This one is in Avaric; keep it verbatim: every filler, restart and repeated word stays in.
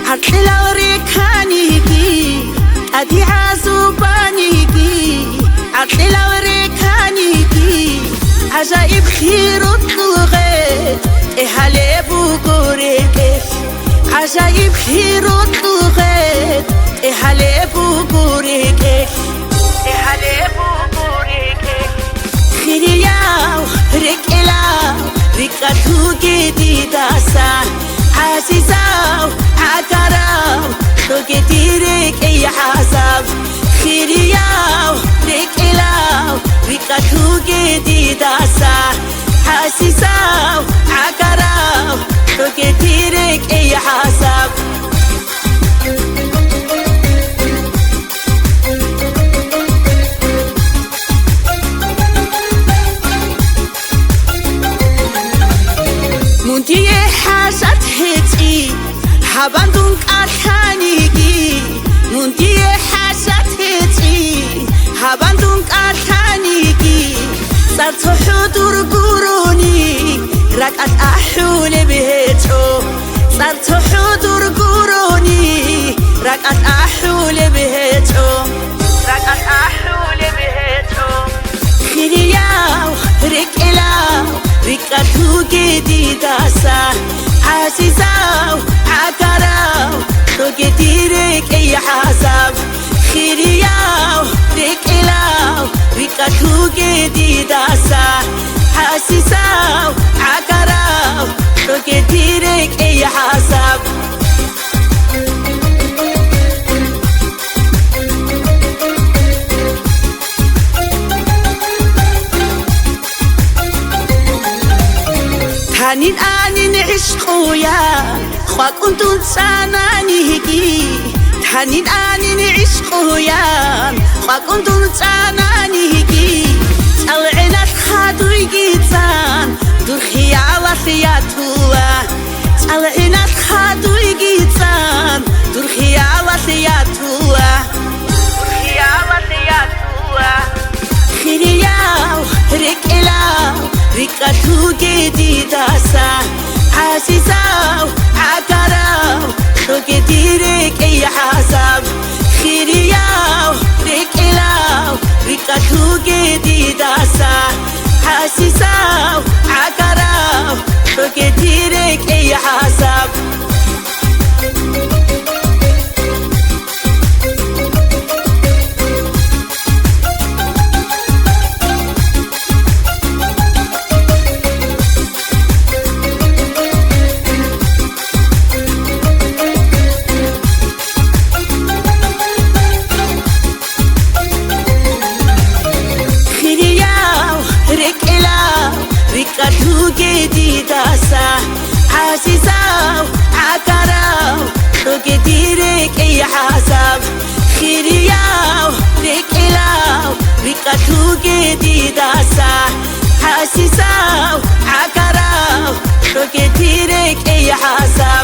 ГӀакълилал реканиги, тӀаде гӀазубаниги, гӀакълилал реканиги, гӀажаиб хирукьул гъетӀ, тӀегьалеб буго рекӀелъ. ГӀажаиб хирукьул гъетӀ, тӀегьалеб буго рекӀелъ. ТӀегьалеб буго рекӀелъ. Хирияв рекӀелав, рикӀкӀад лъугье дидаса, гӀазизав, гӀагарав, лъоге дир рекӀей гӀазаб. Хирияв рекӀелав, рикӀкӀад лъугье дидаса, гӀазизав, гӀагарав, лъоге дир рекӀей гӀазаб. Мун дие хӀажат гьечӀи, гьабан дун кӀалъаниги. Мун дие хӀажат гьечӀи, гьабан дун кӀалъаниги. ЦӀар цохӀо дур гурони, ракӀалъ ахӀулеб гьечӀо. ЦӀар цохӀо дур гурони, ракӀалъ ахӀулеб гьечӀо. РакӀалъ ахӀулеб гьечӀо. Хирияв рекӀелав, рикӀкӀад лъугье дидаса, гӀазизав, гӀагарав, лъоге дир рекӀей гӀазаб. Хирияв рекӀелав, рикӀкӀад лъугье дидаса, гӀазизав, гӀагарав, лъоге дир рекӀей гӀазаб. Танин анин гӀишкъуян, къвакӀун дун цӀананиги. Танин анин гӀишкъуян, къвакӀун дун цӀананиги. ЦӀалгӀиналъ хадуйги цӀан, дур хиялалъ ятула. ЦӀалгӀиналъ хадуйги цӀан, дур хиялалъ ятула. Дур хиялалъ ятула. Хирияв рекӀелав, рикӀкӀад лъугье дидаса, гӀазизав, гӀагарав, лъоге дир рекӀей гӀазаб. Хирияв рекӀелав, рикӀкӀад лъугье дидаса, гӀазизав, гӀагарав, лъоге дир рекӀей гӀазаб. Хирияв рекӀелав, рикӀкӀад лъугье дидаса, гӀазизав, гӀагарав, лъоге дир рекӀей гӀазаб. Хирияв рекӀелав, рикӀкӀад лъугье дидаса, гӀазизав, гӀагарав, лъоге дир рекӀей гӀазаб.